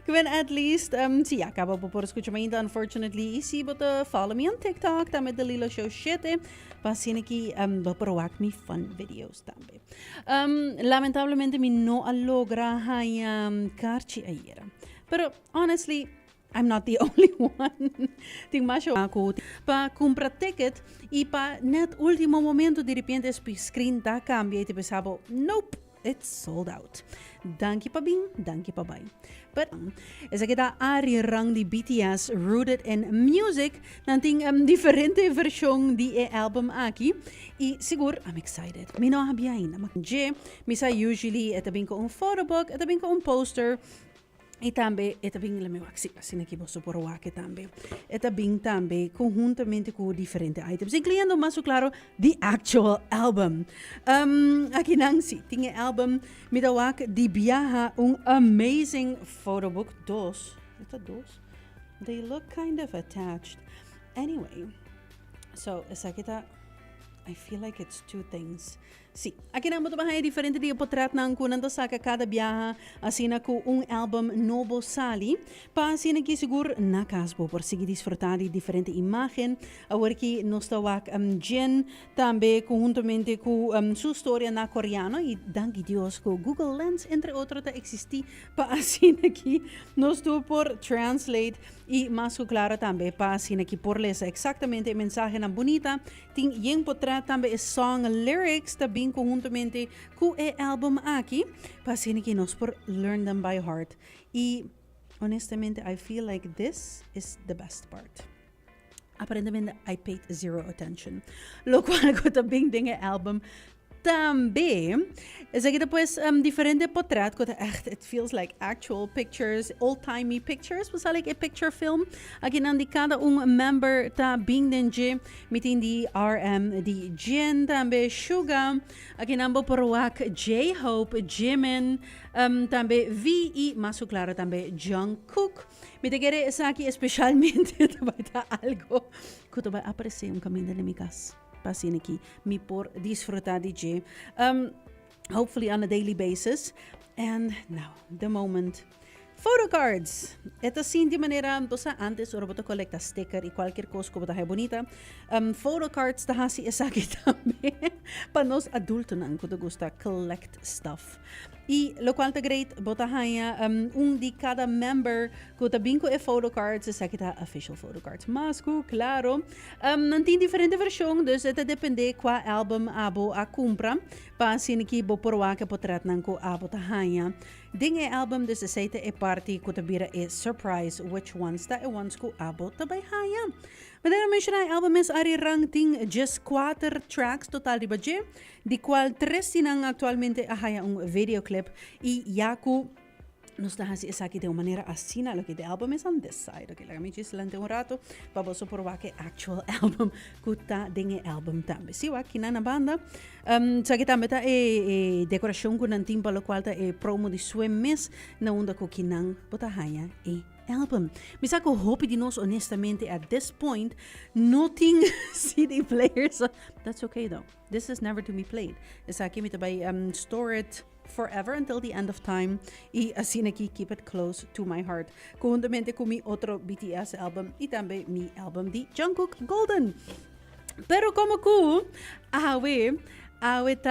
Ku at least, si a kaba bo por skucha ainda, unfortunately, i si bo ta follow me on TikTok, tambe The Lilo Show 7, pa asina aki bo por wak mi fun videos tambe. Lamentablemente mi no a logra haña karchi ayera. Pero honestly, I'm not the only one. Tin mas ku pa kumpra ticket i pa net último momento di repente screen ta kambia i ta bisa bo, "Nope, it's sold out. Danki pa bin, danki pa bai." But esaki ta Arirang di BTS, Rooted in Music. Nan tin diferente vershon di e album aki. I sigur, I'm excited. Mi no a habri ainda. Je, mi sa usually e ta bin ku un photobook, e ta bin ku un poster. I tambe, e ta bin lami wak si, asina aki bo por wak tambe. E ta bin tambe konhuntamente ku diferente items, inkluyendo mas klaro the actual album. Aki nan si, tin e album, mi ta wak di biaha un amazing photobook, dos. E dos? They look kind of attached. Anyway, so esaki ta, I feel like it's two things. Si, aki nan bo ta haña diferente di portretnan ku nan ta saka kada biaha asina ku un album nobo sali. Pa asina aki sigur na kas bo por sigui disfrutá di diferente imágen. Awor aki nos ta wak Jin tambe konhuntamente ku su historia na koreano i danki Dios ku Google Lens, entre otro, ta eksistí pa asina aki nos tur por translate i mas klaro tambe pa asina aki por lesa eksaktamente e mensahenan bunita. Tin yen portret, tambe e song lyrics ta bin konhuntamente ku e album aki pa asina aki nos por learn them by heart. I honestamente, I feel like this is the best part. Aparentemente I paid zero attention. Lo kual ku tambe den e album tambe. Esaki despues diferente portret ku echt, it feels like actual pictures, old-timey pictures, was like a picture film. Aki nan di kada un member ta bin den dje, mi tin di RM di Jin tambe, Suga, aki nan bo por wak J-Hope, Jimin, tambe V i mas klaro tambe Jungkook. Mi ta kere esaki espesialmente tambe ta algu ku ta bai aparesé un kaminda den mi kas. Pa asina aki mi por disfrutá di dje. Hopefully on a daily basis. And now, the moment. Photo cards. E ta asina di manera, anto antes ora bo ta kolektá sticker i kualke kos ku ta bunita. Photo cards ta hasi esaki tambe pa nos adultonan ku gusta collect stuff. I lo kual ta great, bo ta haña un di kada member ku ta bin ku e photo cards, esaki ta official photo cards. Mas ku klaro, nan tin diferente vershon, dus e ta dependé kua album abo a kumpra, pa asina aki bo por wak e portretnan ku abo ta haña den e album, dus esei ta e parti ku ta bira e surprise, which ones ta e ones ku abo ta bai haña. Manera menshoná, e album mes Arirang tin just kuater tracks total riba dje, di kual tres di nan aktualmente a haña un videoclip i ya ku nos ta hasi esaki di un manera asina, loke the album is on this side. Okay, laga mi just lanta un ratu pa bo por wak e actual album ku ta den e album tambe. Si, aki na banda. Esaki tambe ta e dekorashon ku nan tin pa lo kual ta e promo di Swim mes na unda ku kinan bo ta haña e album. Mi sa ku hopi di nos honestamente at this point no tin CD players. So that's okay though. This is never to be played. Esaki mi ta bai store it forever until the end of time i asina aki keep it close to my heart. Konhuntamente ku mi otro BTS album i tambe mi album di Jungkook, Golden. Pero komo ku awe awe ta